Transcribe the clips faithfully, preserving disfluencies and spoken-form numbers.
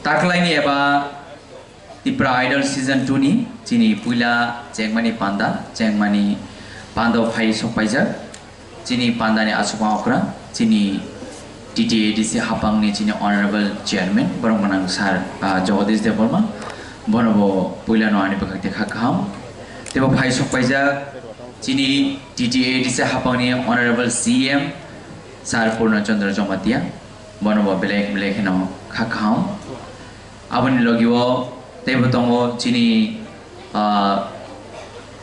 Taklaini eba Tipra Idol Season two ni chini puila chengmani panda, chengmani panda phai sokpaijak. Chini pandani aswkma okra, chini T T A D C hapangni chini Honorable Chairman, borok gwnang Sir, ah, Jagadish Debbarma, bono bo puilano ani bwkhak tei kha kaham. Tei bo phai sokpaijak chini T T A D C hapangni Honorable C M, Sir Purna Chandra Jamatia, bono bo belai belai kheno kha kaham. Aboni logio teibo tongo chini, ah,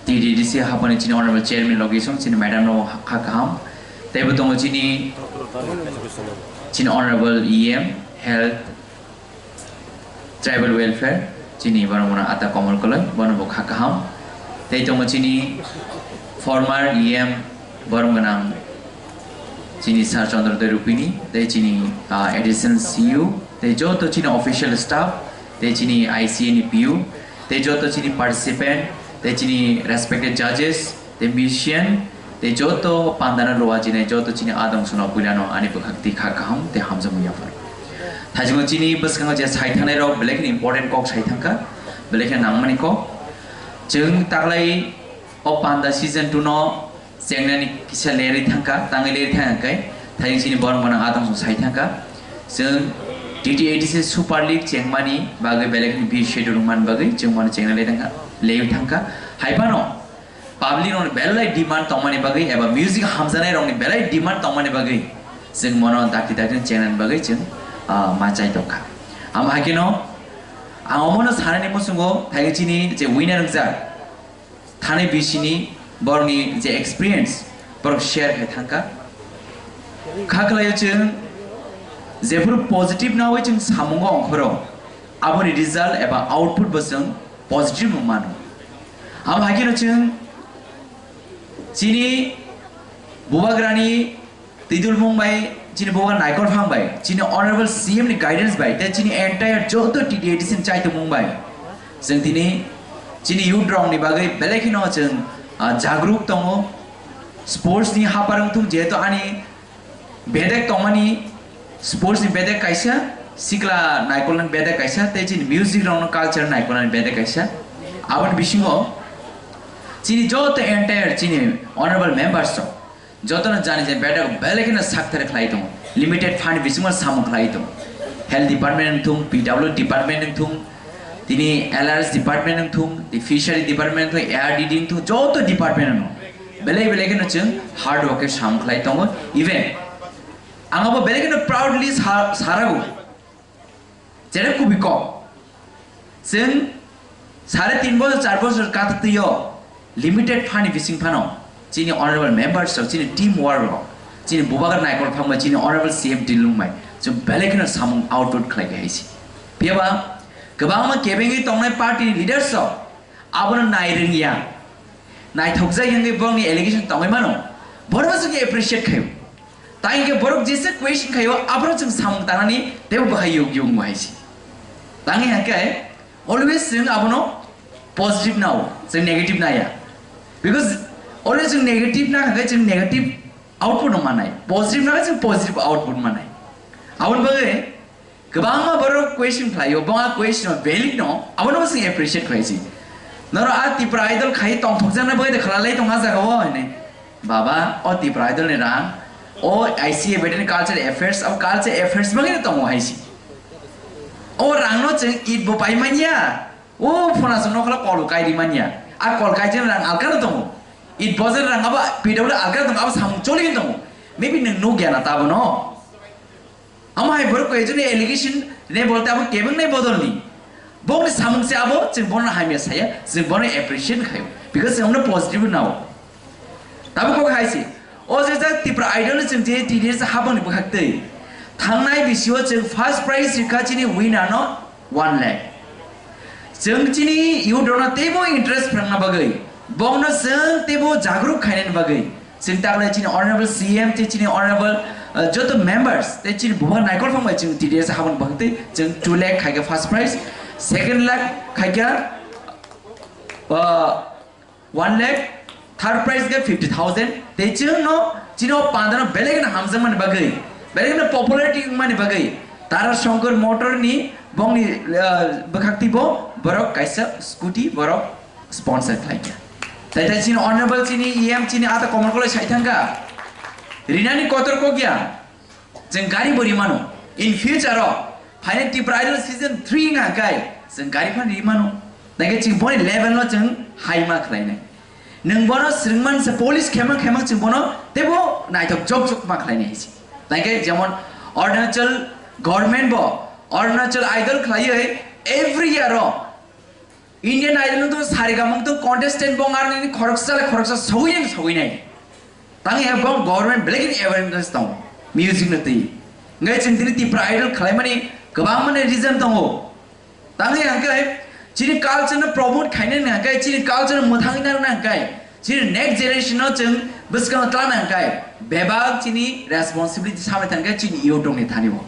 T T D C hapani chini Honorable Chairman logisong chini madam no kha kaham. Teibo tongo chini, chini Honorable E M Health Tribal Welfare chini borok mano Ata Kamal Koloi, bono bo kha kaham. Tei tongo chini former E M borom gwnang chini Sir Chandra Doi Rupini, tei chini, ah, additional C U, tei joto chini official staff, tei chini I C A ni P U, tei joto chini participant, tei chini respected judges, tei musician, tei joto pandana luwa chini joto chini adong sono puilano ani bwkhak twi kha kaham tei hamjakmung yaphar. Thaichungo chini bwskango je sai thangnai rok belai kheno important kok sai thangkha, belai kheno nangmani kok. Chwng taklai o panda season two no chengnani kisa lerwi thangkha, tangwi lerwi thangkha khe, thaichung chini borok mano adong song sai thangkha. Chwng T T A D C Super League chengmani bagwi belai kheno B schedule wngmani bagwi chwng mano chengna lerwi thangkha, lerwi thangkha. Hai phano public rokni belai demand tongmani bagwi eba music hamjaknai rokni belai demand tongmani bagwi chwng mano dakti dakti chengnani bagwi chwng, ah, ma chai tongkha. Amo hai kheno ang omono sanani muchungo thaichung chini je winner wngjak, thani bisini borokni je experience borok share khai thangkha. Kha khlaio chwng jephuru positive nawi chwng samungo ongkhoro, aboni result eba output bo chwng positive wng mano. Amo hai kheno chwng chini bubagrani twidulmung bai, chini bubagra naikol phang bai, chini honorable C M ni guidance bai, tei chini entire joto T T A D C ni chaitokmung bai, chwng tini chini youth rokni bagwi belai kheno chwng, ah, jagruk tongo. Sports ni hapar wngthung, jehetu ani bedek tongmani, sports ni bedek kaisa, sikla naikolnani bedek kaisa, tei chini music rokno culture naikolnani bedek kaisa. Aboni bisingo chini joto entire chini honorable members rok jotono jani je bedek belai kheno sakthar khlai tongo, limited fund bisingo samung khlai tongo. Health department wngthung, P W department wngthung, tini L R S department wngthung, tei fishery department wngthung, A R D D wngthung, joto department wngthung. Belai belai kheno chwng hard work khe samung khlai tongo. Even ang abo belai kheno proudly sa-, sarago. Jere kubi kok. Chwng sare tin bosor, char bosor katok twi o limited fund ni bising phano chini honorable members rok, chini team work rok, chini bubagra naikol phangbai, chini honorable C M Dilung bai chwng belai kheno samung output khlai khe hai se. Phiya ba kwbangma kebengwi tongnai party ni leaders rok abono nai rwngya, naithokjak wngwi borokni allegation tongwi mano, borokno chwng appreciate khaio. Tai hwnkhe borok jesa question khaio, aphuru chwng samung tangnani teibo bahai yug yug wngma hai se. Tangwi hwnkhe always chwng abono positive nao, chwng negative naya. Because always chwng negative na hwnkhe chwng negative output no mannai, positive na hwnkhe chwng positive output mannai. Aboni bagwi kwbangma borok question khlaio, bo a question no valid no, abono bo chwng appreciate khlai si. Norok a Tipra Idol khai tongthokjakna bagwi de khlai lai tong a jaga o hwnwi. Baba, o Tipra Idol ni rang, o I C A Veterinary Culture Affairs, o Culture Affairs bagwi no tongo hai si. O rang no chwng it bo pai manya, o phone aswk nokla kol bo kai ri manya. A kol kai jani rang alka no tongo. It bojar rang abo P W alka no tongo, abo samung choli no tongo. Maybe nwng nukya na tabo no. Amo hai borok koi joni allegation ne bolte abo kebeng nai bodol ni. Bokni samung se abo, chwng bono hamya saya, chwng bono appreciate khayo. Because chwng bono positive nao. Tabo kok hai se. O je jak Tipra Idol chwng je T D S habang ni bwkhak twi. Thangnai bisio chwng first prize rikha chini winner no one lakh. Chwng chini youth rokno teibo interest phrwngna bagwi, bokno chwng teibo jagruk khainani bagwi, chwng takle chini honorable C M tei chini honorable, uh, joto members tei chini bubagra naikol phang bai chwng T D S habang bwkhak twi chwng two lakh khaikha first prize, second lakh khaikha, uh, one lakh, third prize khe fifty thousand. Tei chwngno chini o pandano belai kheno hamjakmani bagwi, belai kheno popularity wngmani bagwi, Tara Shankar Motor ni bongni, ah, bwkhak twi bo borok kaisa scooty borok sponsor khlai kha. Tai tai chini honorable chini E M chini ata Komol Kolai sai thangkha. Rinani kotor kok ya. Chwng gari bo rimano. In future o, phainai Tipra Idol season three wngkha kai, chwng gari phan rimano. Nangkhe chwng boni level no chwng high ma khlainai. Nwng bono swrwngman se polish khemang khemang chwng bono teibo naithok jok jok ma khlainai hai se. Nangkhe jemon Arunachal government bo Arunachal Idol khlaiwi every year o Indian Idol no to sarigamung to contestant bong arni khoroksa le khoroksa sogwi nai sogwi nai. Tangwi hai bong government belai kheno awareness tongo music no twi. Ngai chwng tini Tipra Idol khlaimani kwbangma ni reason tongo. Tangwi hangkhe chini culture no promote khainani hangkhe chini culture no mwthangwi narwkna hangkhe chini next generation no chwng bwskango tlana hangkhe bebak chini responsibility samai thangkhe chini youth rokni thani bo.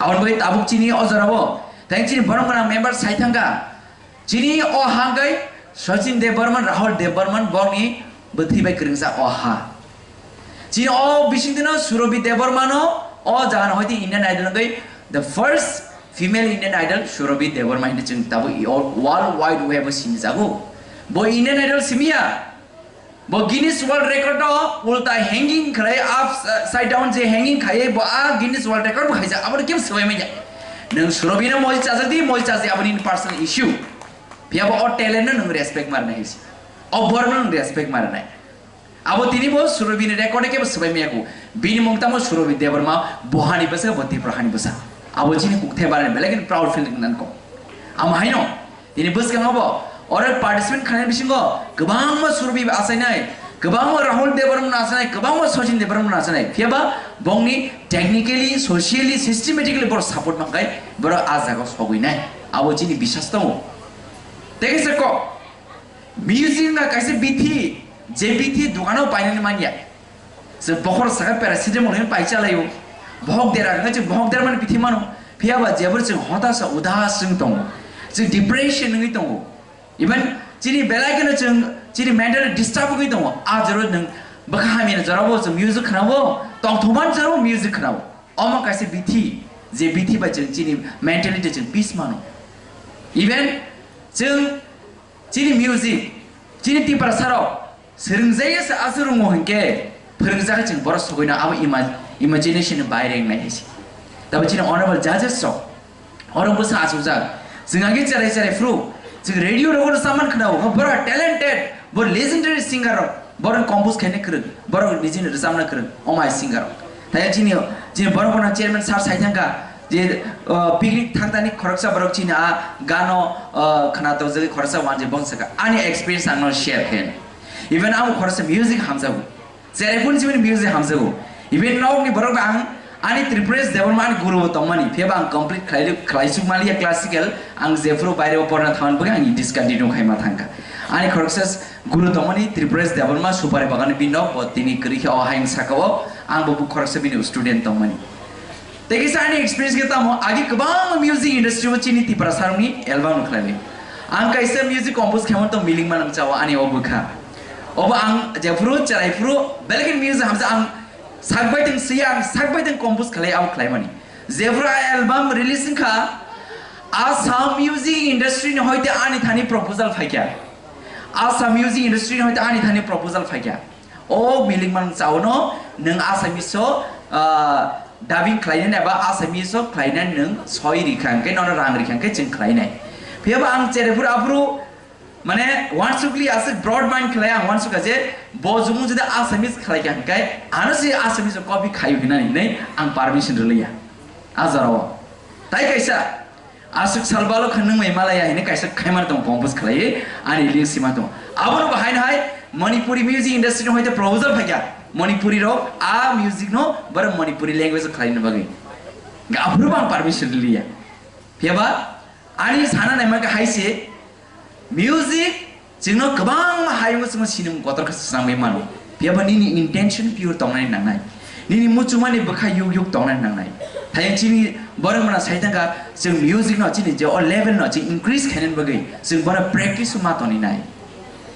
Aboni bagwi tabuk chini o jorao tei chini borok gwnang member sai thangkha. Chini o ha hwnkhe Sachin Debbarman, Rahul Debbarman bokni bwthwi bai kwrwngsa o ha. Chini o bisingtwino Surabhi Debbarmano o jagano hoite Indian Idol wngwi the first female Indian Idol Surabhi Debbarma hinwi chwng tabuk i o world wide web o sinijago. Bo Indian Idol simiya. Bo Guinness World Record o ulta hanging khlai upside down je hanging khaiwi bo a Guinness World Record bo khaijak, abono kebo swbai manya. Nwng Surabhino moi chajak di, moi chajak di, aboni personal issue. Phiya bo o talent no nwng respect ma rwnai hai se. O borok no nwng respect ma rwnai. Abo tini bo Surabhini record kebo swbai manya ko. Bini mung tamo Surabhi Debbarma, bo hani bwsa, bo Tipra hani bwsa. Abo chini kuk the barani belai kheno proud feel nang ko. Amo haino. Tini bwskango bo oro participant khlainai bisingo kwbangma Surabhi achainai, kwbangma Rahul Debbarma achainai, kwbangma Sachin Debbarma achainai. Phiya ba bongni technically, socially, systematically boro support mankai, boro a jaga sogwinai. Abo chini bisas tongo. Tei kaisa kok, music wngkha kaisa bithi, je bithi dogano painani manya. Chwng bokhorok sakha paracetamol hinwi pai chalaio. Bohok dera hwnkhe chwng bohok dera mani bithi mano. Phiya ba jebor chwng hotasa udas wng tongo. Chwng depression wngwi tongo. Even chini belai kheno chwng chini mentally disturb wngwi tongo. A jora nwng bwkha hamya ni jorabo chwng music khnao, tongthokma ni jorabo music khnao. Omo kaisa bithi, je bithi bai chwng chini mentality chwng peace mano. Even chwng chini music, chini Tiprasa rok, Swrwngjaya se aswk rwngo hinkhe phwrwngjak chwng borok sogwino abo ima-, imagination ni baire wngnai hai se. Tabo chini honorable judges rok oro bwsa achukjak. Chwng age cherai cherai phuru chwng radio rogo rwchapmani khwnao, borok talented, bo legendary singer rok, borok compose khaina kwrwng, borok nijini rwchapna kwrwng, omai singer rok. Tei chini, chini borok bono chairman sir sai thangkha je, uh, picnic thangtani khoroksa borok chini a gano, uh, khwna tokjagwi khoroksa wanjwi bong sakha. Ani experience ang no share khe. Even ang khoroksa music hamjago. Cherai phone chini music hamjago. Even nokni borok ang ani Tripuresh Debbarma ani guru bo tongmani. Phiya ba ang complete khlai, khlaisuk maliya classical. Ang jephuru baire o porna thangmani bagwi ang discontinue khaima thangkha. Ani khoroksa guru tongmani Tripuresh Debbarma Supari Bagan ni bini nok bo tini kwrwi khe o hayung saka o ang bo khoroksa bini student tongmani. Tei kisa ani experience khe tamo agi kwbangma music industry o chini Tiprasa rokni album no khlaimani. Ang kaisa music compose khaimani tong Miling Manang Chao ani o bwkha. Obo ang jephuru cherai phuru belai kheno music hamsa ang sak bai tong siya ang sak bai tong compose khlai abo khlaimani. Jephuru a album release wngkha Assam music industry ni hoite ani thani proposal phaikha. Assam music industry ni hoite ani thani proposal phaikha. O Miling Manang Chao no nwng Assamese o, ah, dubbing khlainani eba Assamese o khlainani nwng soi rikha hwnkhe nono rang rikha hwnkhe chwng khlainai. Phiya ba ang cherai phuru aphuru mane wansukli aswk broad mind khlai ang wansukha je bo jumung jodi Assamese khlaikha hwnkhe ano se Assamese o copy khaio hinani hinwi ang permission rwliya. A jorao. Tai kaisa aswk sal balo kha nwng mai malaya hinwi kaisa khaimani tong compose khlaiwi ani lyrics sima tong. Abono bo haino hai Manipuri music industry no hoite proposal phaikha. Manipuri rok a music no borok Manipuri language o khlaina bagwi. Aphuru bo ang permission rwliya. Phiya ba ani sana naima khe hai se music chwngno kwbangma hayungo chwngno sinimung kotor khe swnamwi mano. Phiya ba nini intention pure tongnani nangnai. Nini muchungmani bwkha yuk yuk tongnani nangnai. Thayang chini borok mano sai thangkha chwng music no chini je o level no chwng increase khainani bagwi chwng bono practice ma toni nai.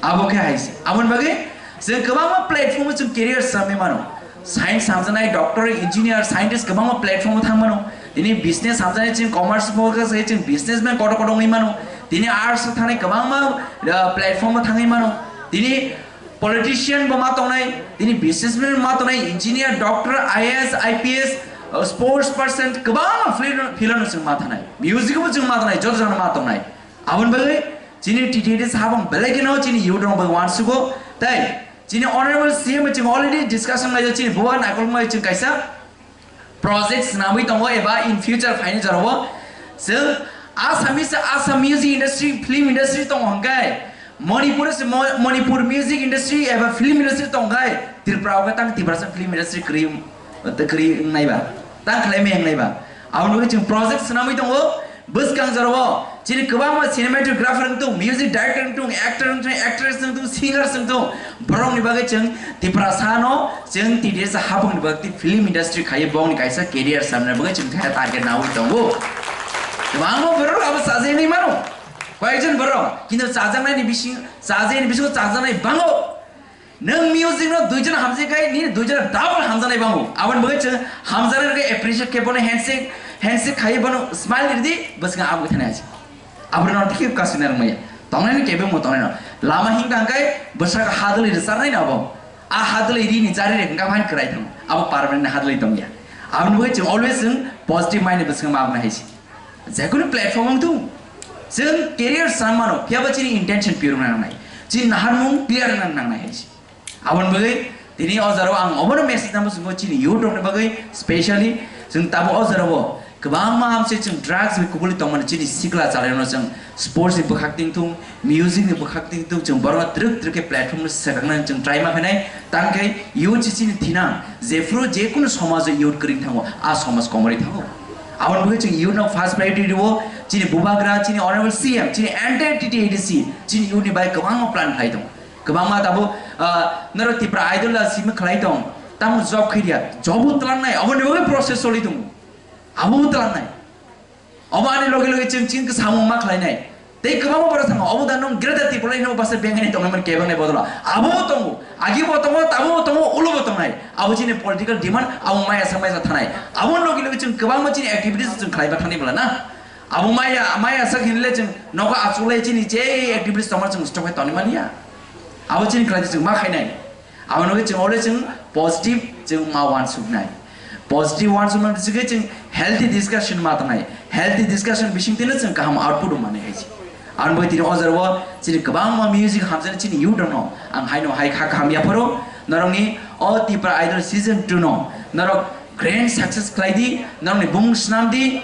Abo khe hai se. Aboni bagwi chwng kwbangma platform o chwng career swnamwi mano. Science hamjaknai, doctor, engineer, scientist kwbangma platform o thang mano. Tini business hamjaknai, chwng commerce bo khe chwng businessman kotor kotor wngwi mano. Tini arts o thangnai kwbangma, uh, platform o thangwi mano. Tini politician bo ma tongnai, tini businessman ma tongnai, engineer, doctor, I A S, I P S, uh, sports person, kwbangma field, field o chwng ma thangnai. Music bo chwng ma thangnai, joto jana ma tongnai. Aboni bagwi chini T T A D C habang belai kheno chini youth rok bai uansugo. Tai chini honorable C M chwng already discussion laio, chini buwa naikol wngmai chwng kaisa project swnamwi tongo eba in future phaini jorao chwng Assamese, Assam music industry, film industry tongo hwnkhe Manipur se Mo-, Manipur music industry eba film industry tongkhe Tripura o khe tang Tiprasa film industry kwrwi, kwrwi wngnai ba, tang khlai mai wngnai ba. Aboni bagwi chwng project swnamwi tongo. Bwskang jorao chini kwbangma cinematographer wng tong, music director wng tong, actor wng tong, actress wng tong, singers wng tong, borokni bagwi chwng Tiprasa no chwng T T A D C habangni bagwi film industry khaiwi bongni kaisa career samna bagwi chwng khe target nawi tongo. Kwbangma borok abo chajaknai mano, koyekjon borok, kintu chajaknaini bising, chajaknaini bisingo chajaknai bango. Nwng music no duijon hamjak khai, nini duijon double hamjaknai bango. Aboni bagwi chwng hamjaknai rokhe appreciate khe bono handshake, handshake khai bono smile ridi, bwswk abo thani aji. Abro no thik kasu nang maya. Tongnai no kebe mo tongnai no. Lama hing tang khai bwswk hadwlwi rwcharnai no abo. A hadwlwi rini jari rek hingka phan kwrai thang. Abo permanent hadwlwi tongya. Aboni bagwi chwng always chwng positive mind ni bwswk ma abna haisi. Jekunu platform wng thung, chwng career san mano, phiya ba chini intention pure wngna nangnai, chini naharmung clear wngna nangnai hai se. Aboni bagwi tini o jora o ang obono message nangma chwngkho chini youth rokni bagwi, specially chwng tabuk o jora o kwbangma hamse chwng drugs bai kubuli tongmani chini sikla chalairokno chwng sports ni bwkhak ting thung, music ni bwkhak ting thung, chwng borokno twrwk twrwk khe platform no swkaknani chwng try ma khainai, tang khe youth se chini thinang, jephru jekunu somaj o youth kwrwng thango, a somaj komorwi thango. Aboni bagwi chwng youth no first priority rwo, chini bubagra, chini honorable C M, chini entire T T A D C, chini youth ni bai kwbangma plan khlai tongo. Kwbangma tabuk, ah, norok Tipra Idol la simi khlai tong, tamo job khairiya, job o twlangnai, aboni bagwi process choli tongo. Abo o twlangnai. Obo ani loge loge chwng chini samung ma khlainai. Tei kwbangma borok thango, obo da nwng Greater Tipraland hino bwsa bengani tongnaimani kebengni bodolo. Abo bo tongo, agi bo tongo, tabo bo tongo, ulo bo tongnai. Abo chini political demand, abo maya sa maya sa thanai. Abo logi logi chwng kwbangma chini activities chwng khlaiba thani bwla na. Abo maya, maya sa hinle chwng nogo achuklai chini je activities tongma chwng stop khai toni mania. Abo chini khlai chwng ma khainai. Abo nugwi chwng always chwng positive chwng ma uansuknai. Positive uansuknai bisi khe chwng healthy discussion ma tongnai. Healthy discussion bising tino chwng kaham output mane hai se. Ang bai tini o jora o chini kwbangma music hamjani chini youth rokno ang haino hai kha kaham yapharo norokni o Tipra Idol season two no norok grand success khlai di, norokni bumung swnam di,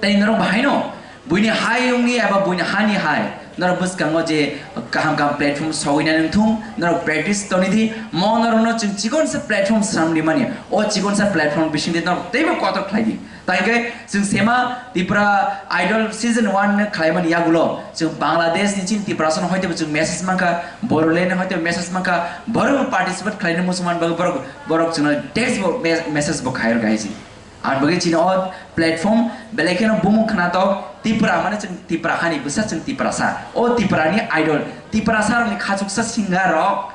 tei norok bahaino buini hai wngni eba buini hani hai norok bwskango je kaham kaham platform sogwi nai nung thung, norok practice toni di, mo norokno chwng chikon sa platform swnam di mani, o chikon sa platform bising di norok teibo kotor khlai di. Tai khe chwng sema Tipra Idol season one no khlaimani yagulo chwng Bangladesh ni chini Tiprasa no hoite bo chwng message mankha, Bodoland ni hoite bo message mankha, borok bo participate khlaina muchungmani bagwi borok, borok chwngno text bo me-, message bo khairok hai si. Ang bagwi chini o platform belai kheno bumung khwnatok Tipra mane chwng Tipra hani bwsa chwng Tiprasa. O Tipra ni Idol, Tiprasa rokni khachuksa singer rok.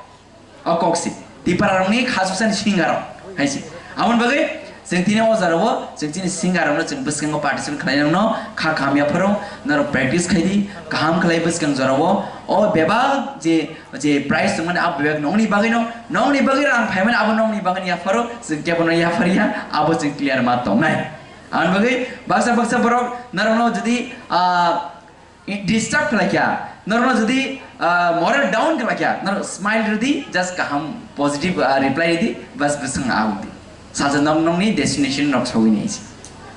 O kok si Tipra rokni khachuksa ni singer rok hai si. Amon bagwi chwng tini o jora o chwng chini singer rokno chwng bwskango participate khlai nangno kha kaham yapharo norok practice khai di kaham khlai bwskang jora o o bebak je je prize tongmani abo bebak nongni bagwi no nongni bagwi rang phaimani abo nongni bagwi yapharo chwng kebono yaphariya abo chwng clear ma tongnai. Amon bagwi baksa baksa borok norokno jodi ah, I-, disturb khlai kha, norokno jodi, ah, moral down khlai kha, norok smile rwdi, just kaham positive, ah, reply rwdi, bas bwswng ahok di. Saja nok nokni destination nok sogwi nai si.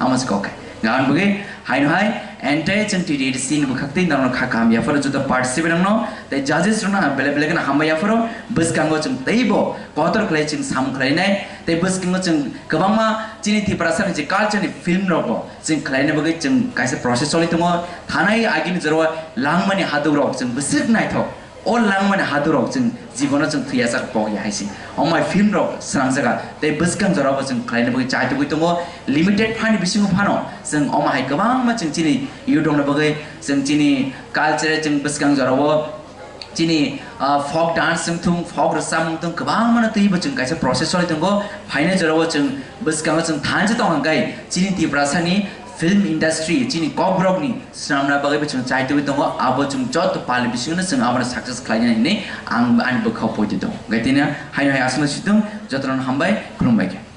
Amo se kok. Gan bwgwi haino hai, entire chwng T T A D C ni bwkhak twi norokno kha kaham yapharo joto participant rokno, tei judges rokno belai belai kheno hambai yapharo, bwskango chwng teibo kotor khlai chwng samung khlai nai, tei bwskango chwng kwbangma chini Tiprasa ni je culture ni film rokbo, Chwng khlaina bagwi chwng kaisa process choli tongo. Thanai agini jora o langmani haduk rok chwng bwswk naithok. O langmani haduk rok chwng jibono chwng thwiyasak pokya hai se. Omai film rok swnamjak tei bwskang jora bo chwng khlaina bagwi chai tugwi tongo. Limited phani bisingo phano chwng omo hai kwbangma chwng chini youth rokni bagwi chwng chini culture chwng bwskang jora o chini, ah, folk dance wng thung, folk rwchapmung wng thung, kwbangmano twibo chwng kaisa process choli tongo. Phainai jorao chwng bwskango chwng thansa tong hwnkhe chini Tiprasani film industry, chini kokborokni swnamna bagwibo chwng chai tugwi tongo. Abo chwng joto pali bisingno chwng abono success khlainani hinwi ang ani bwkhao poito tongo. Hwnkhe tini haino hai aswkno situng, jotono hambai, khulumbai khe.